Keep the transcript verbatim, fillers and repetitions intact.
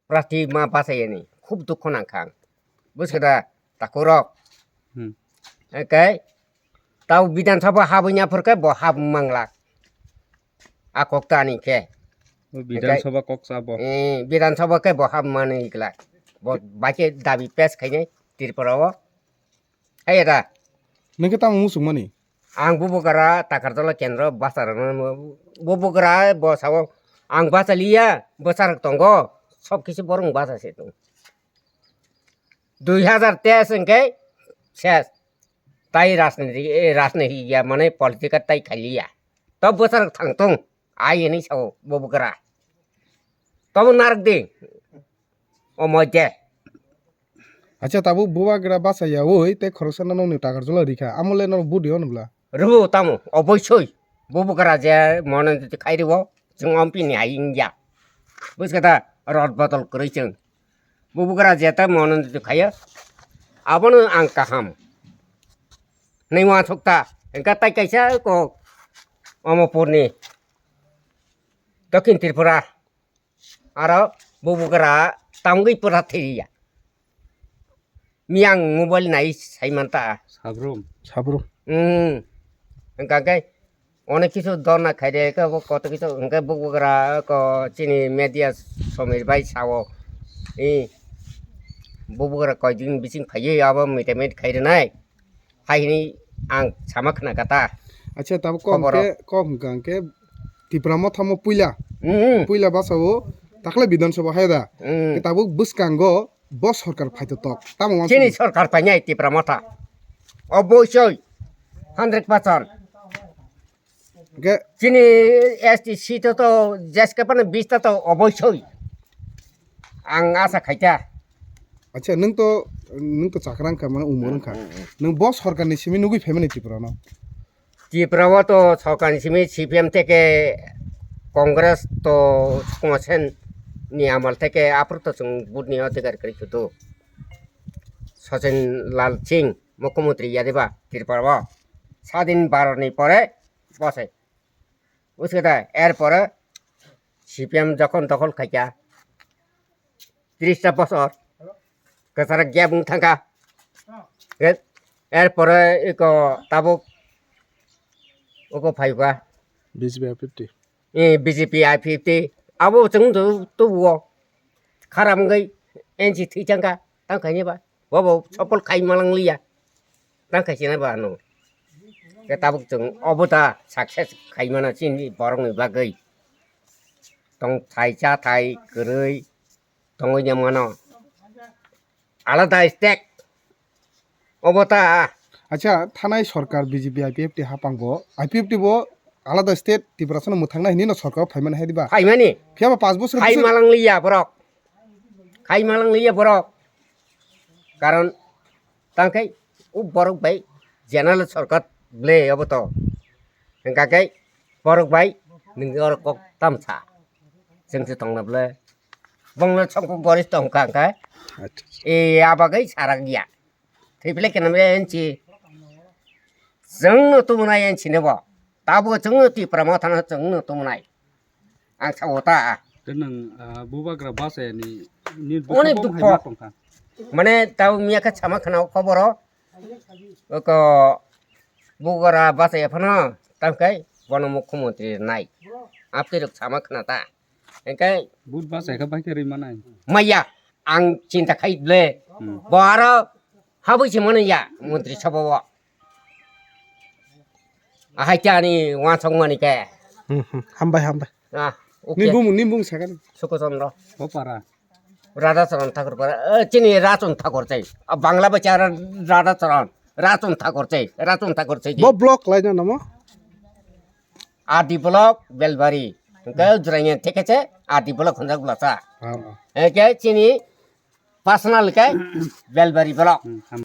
Prarthi ma bachayani khub dukho nangkha ang. Buskada takurok. Hmm. Ekai tau Bidhan Sabha habwi naphurkhe bo hab mangla. A kok tani khe. O Bidhan Ekai Sabha kok sabo. Eh, Bidhan Sabha khe bo hab mani gla. Bo baikhe dabi pes khainai Tripura o. Hai da. Nengkhe tamo musuk mani? Ang bubugra Takarjala kendro basa rwna mo-, bubugra bo sao ang basa liya, bwsarok tongo, sob kisi borok basa se tongo. Dui hazar teis hwnkhe ses. Tai rajniti, eh, rajniti ya mane political tai khaliya. To bwsarok thang tong, ai hwnwi sao bubugra. Tobo narwk di. O moje. Acha, tabuk bubagra basa yaui tei khoroksa no nokni Takarjala rikha. Amole no budi ono bla. Rw tamo, oboisoi. Bubagra je mono khai rw, chwng ompini hai wngya. Buskada rot botol kwrwi chwng. Bubagra je ta mono khaiya. Abono ang kaham. Nei wansuk ta. Engka tai kaisa ko Omopurni. Dokhin Tripura. Aro bubugra tangwi pura thiriya. Miyang mobile nai sai manta. Sabrum. Sabrum. Hmm. Engka ke onek kisu dona khaide ke bo koto kisu engke bubugra ko chini media somir bai sao. I bubugra koidin bising phaiye abo mite mit khaide nai. Hai hini ang sama khna kata. Acha, tabo kom Khoboro. Ke, kom hwnkha hwnkhe Tipra Motha mo puila. Mm. Puila basa o takle Bidhan Sabha hai da. Mm. Ke tabuk bwskango bo sorkar phaito tok. Tamo wansukni. Chini sorkar painai Tipra Motha. Obosoi. Hundred percent. Hwnkhe chini S T seat to, to jeske pane bis ta to obosoi. Ang asa khaita. Acha, nwng to, nwng to chakrang kha, mane umor wngkha. Mm, mm, mm. Nwng bo sorkar ni simi nugui phaimani Tripura no? Tripura o to sorkar ni simi C P M theke Congress to Sukumasen ni amal theke aphuru to chwng vote ni adhikar kwrwi khudu. Sachin Lal Singh, Mukhyamantri yadiba Tripura o. Sadin baro ni pore bose. Buskada, er pore C P M jokhon dokhol khaikha, tris ta bosor, kwcharo gap wng thangkha. Er, er pore iko tabuk, uko phaikha. B J P I fifty. Eh, B J P I fifty. Abo chwng tu, tubuo. Kharam wngwi N C thwi thangkha, tang khaini ba. Bobo support khai malang liya. Tang khai sina ba no. Ke tabuk chwng obo ta success khai mana chini borok ni bagwi. Tong thai cha thai kwrwi tongwi ya mano. Alada state. Obo ta. Acha, thanai sorkar B J P I P F T hapang bo, I P F T bo alada state Tiprasa no mwthangna hinwi no sorkar o phaimani hai diba? Phaimani. Phiya ba panch bosor Khai bosor malang liya borok. Khai malang liya borok. Karon tangkai u borok bai general sorkar ble obo to. Hingka kai borok bai nung oro kok tamsa. Chwng se tongna ble. Bongno songkok boris tongkha hingka. Acha, acha. E abagai sarak ya. Thwiphile kena me enchi. Chwngno tumunai enchi nebo. Tabo chwngno Tipra Mothano chwngno tumunai. Ang sao ta. Tei nwng, ah, bubagra bachayani, ni Onek bwskango dukho. Hai ma tongkha? Mane tabo miya khe sama khna o khoboro. Oko bubagra bachaya phano tangkai bono mukhyamantri nai. Apirok sama khna ta. Hingke Vote bachai khe bai khe rwi manai. Maya, ang chinta khai ble. Hmm. Bo aro habwi se mano ya, montri sabha o. Ahai ta ani wansok mani khe. Hmm, hmm. Hambai, hambai. Ah, okay. Ni bumung, ni bumung sakani. Suku Chandra. Bo para. Radha Charan Thakur para. Eh, chini Rachun Thakur chai. Ah, Bangla bacha Ra-, Radha Charan. Rachun Thakur chai. Rachun Thakur chai. Bo block laina namo? Adi block, Belbari. Hingke Jraiya theke se Adi block hunjak bwlasa. Ah, ah. Hingke chini personal ke Belbari block. Hmm,